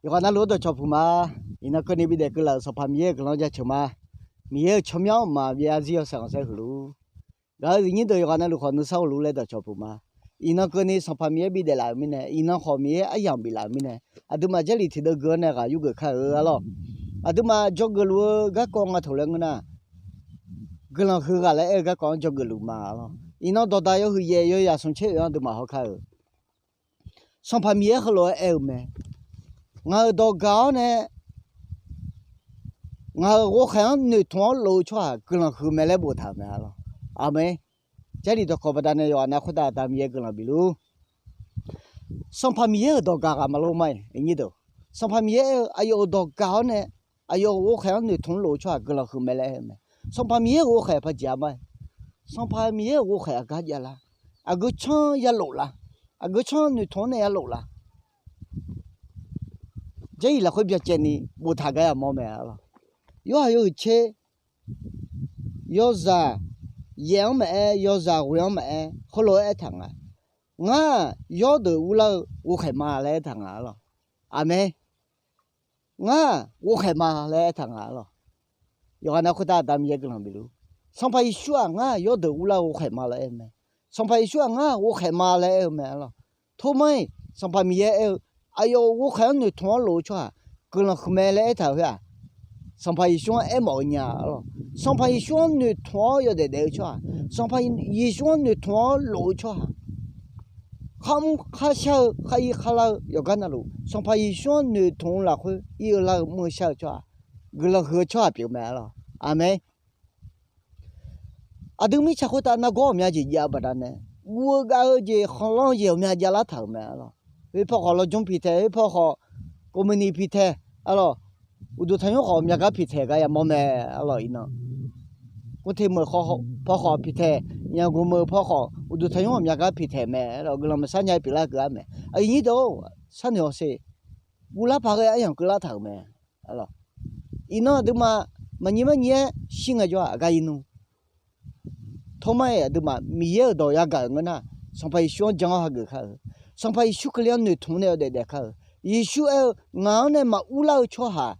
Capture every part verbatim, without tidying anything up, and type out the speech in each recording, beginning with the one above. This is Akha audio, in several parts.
Yawqghaq navluf-anr dawqcawq puq ma. Iqnan keuvni bidaef keuvlaf-euq Sanqpaq Miqyaer-euq guiqlanq-anr jaceuq ma. Miqyaer-euq tsawrmyanr mqmaq byav zarzir yawshaef khanqsaer huiq luf-ur. Gaq-eu zifnyir deuq yawqghaq navluf khawf nuisar ghofluf-ur laer dawqcawq puq ma. Iqnan keuvni Sanqpaq Miqyaer bidaef laf-euq mirnae, iqnan khawf Miqyaer aryamq biflaf-euq mirnae, aqduimaf Jarlif tiqdeuv gui-awr nae ghaq yurgeuf kar-eu arlawr. Aqduimaf dzawgeuf luf-eu garkawv nga taq laer ngeur nar, guiqlanq huiq ghaq laer aer-eu garkawv-anr dzawgeuf luf ma arlawr. Iqnan dawqdaq yawhuiq yaef yawyaq smq tser oeq-anr aqduimaf haw kar-euq Sanqpaq Miqyaer heulof-aer aer-eu mae. Ngaq-euq dawq gaq-awr nae, ngaq-euq ghovkhaeq-anr noeqtmq-awr lof-eu tsawrhaq guiqlanq huiq mae laer boftaq-euq mae arlawr. Aqmeq. Jarlif dawqkawq baqdanae yawqghaq nav khoertav Aqda Miqyaer guiqlanq bif luf-ur. Sanqpaq Miqyaer-euq dawq gaq ghaq maqlor ma-iq, Sanqpaq Miqyaer aer-eu aqyawf-euq dawq gaq-awr nae, aqyawf-euq ghovkhaeq-anr noeqtmq-anr lof-eu tsawrhaq guiqlanq huiq mae laer aer-eu mae. Sanqpaq Miqyaer-euq ghovkhaeq paq jeq-a ma-iq, Sanqpaq Miqyaer-euq ghovkhaeq aqgar jav lar? Aqgeu tsanr yalof lar? Aqgeu tsanr noeqtmq-anr nae yalof lar? Jarlif lafkhoer byacaevni boftaq gar yamawr mae arlawr. Yorhaq yawhuiq tser yawzaq yaef-anr maqaer, yawzaq ghoeq-anr maqaer, heulof-aer aertaq nga. Ngar-aq, yawrdeuq urlar-eu ghovkhaeq ma laer aertaq nga arlawr. Aqmeq. Ngar-aq, ghovkhaeq ma laer aertaq nga arlawr. Yawqghaq nav khoertav Aqda Miqyaer guiqlanq bif luf-ur. Sanqpaq Yeqsur-aq, ngar-aq, yawrdeuq urlar-eu ghovkhaeq ma laer aer-eu mae. Sanqpaq Yeqsur-aq, ngar-aq, ghovkhaeq ma laer aer-eu mae arlawr. Tormar-iq, Sanqpaq Miqyaer aer-eu aqyawf-euq ghovkhaeq-anr noeqtmq-awr lof-eu tsawrhaq guiqlanq huiq mae laer aertaq-euq khoer-aq, Sanqpaq Yeqsur-anr aermawf-eu nya arlawr. Sanqpaq Yeqsur-anr noeqtmq-awr yawdaef daef-eu tsawrhaq, Sanqpaq Yeqsur-anr noeqtmq-awr lof-eu tsawrhaq, kharmr kharshar-eu khar ir kharlar-eu yawqgar navluf, Sanqpaq Yeqsur-anr noeqtmq-eu lafkhoer ir-eu lar-eu mr-eu shar-eu tsawrhaq, guiqlanq huiq-eu tsawrhaq pyeuf mae arlawr. Aqmeq. Aqdui mirtsaq khoertav nargawr ghawqmya jeq jav-eu baqdanae, guv-eu gav-eu jeq khanqlanr-eu jeq ghawqmya javlar taq-euq mae arlawr. Khoerpaw khawf lawrjmr piqtaeq, khoerpaw khawf kawqmuiqniq piqtaeq arlawr. Uqduq tanqnymr khawf ghawqmya gar piqtaeq gar yamawr mae arlawr. Iqnan kuvteq meuq paw khawf piqtaeq, yaqguq meuq paw khawf uqduq tanqnymr ghawqmya gar piqtaeq mae arlawr. Guiqlanq maqsar nya-aer pyeuflar keuv-ar mae. Aqyuif nyir deuq-or, sharnoeq hawsher. Guvlar paq ghae aryamq keuvlar taq-euq mae arlawr. Iqnan aqduimaf maqnyir marnyir-aer shir ngaejawr-aq, aqgar ir nmr. Tormar-iq aqduimaf Miqyaer-euq dawq yagaq-euq ngeur nar, Sanqpaq Yeqsur-anr jan-awr hageuf kar-eu, Sanqpaq Yeqsur Kali-anr noeqtmq nae yawdaef daef kar-eu. Yeqsur aer-eu, ngaq-anr nae maqurlar-eu tsawrhaq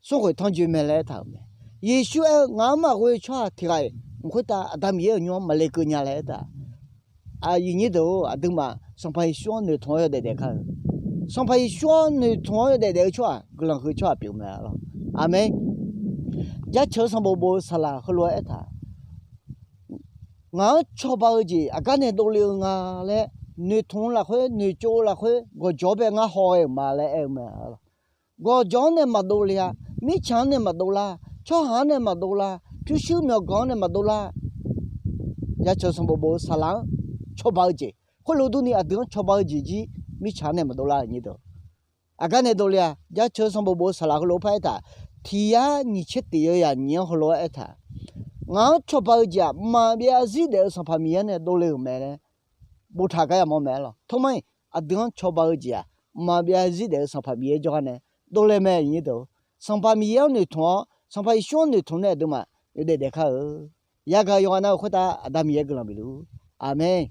smrkhoeq tanrjoe mae laer aertaq-euq mae. Yeqsur aer-eu, ngaq-anr maqghoe-eu tsawrhaq tiq ghaq-iq mq khoertav Aqda Miqyaer-euq nymr-anr maqle keuv nya laer aertaq. Aqyuif nyir deuq-or, aqduimaf Sanqpaq Yeqsur-anr noeqtmq-awr yawdaef daef kar-eu, Sanqpaq Yeqsur-anr noeqtmq-awr yawdaef daef-eu tsawrhaq guiqlanq huiq tsawrhaq pyeuf mae arlawr. Aqmeq. Jaceuq sanqbof bof-eu saqlaq heulof-aer aertaq, ngaq-anr cawba-eu jeq aqgar nae dovle-eu nga laer, noeqtmq-eu lafkhoer, noeqtsov-eu lafkhoer gawqjawq-anr bae ngar haw ghae-euq ma laer aer-eu mae arlawr. Gawqjawq-anr nae maqdov le-a. Mirtsaq-anr nae maqdov lar. Tsawrhaq-anr nae maqdov lar. Pyurshuir myawqganq-anr nae maqdov lar. Jaceuq sanqbof bof-eu saqlaq-anr cawba-eu jeq, khoerlof durni aqdui-anr cawba-eu jeq jir mirtsaq-anr nae maqdov lar-euq nyir deuq. Aqgar nae dovle-a. Jaceuq sanqbof bof-eu saqlaq heulof-aer aertaq, tiq yar nyiq tser tiq yawyaq nyiq-anr heulof-aer aertaq, ngaq-anr cawba-eu jeq-aq, mqmaq byav zarzir daef-eu Sanqpaq Miqyaer nae dovle-euq mae laer boftaq gar yamawr mae arlawr. Tormar-iq aqdui-anr cawba-eu jeq-aq, mqmaq byav zarzir daef-eu Sanqpaq Miqyaer jawrgar nae dovle mae nyir deuq. Sanqpaq Miqyaer-anr noeqtmq-awr, Sanqpaq Yeqsur-anr noeqtmq nae aqduimaf yawdaef daef kar-eu. Yagaq yawqghaq nav-euq khoertav Aqda Miqyaer guiqlanq bif luf-ur. Aqmeq.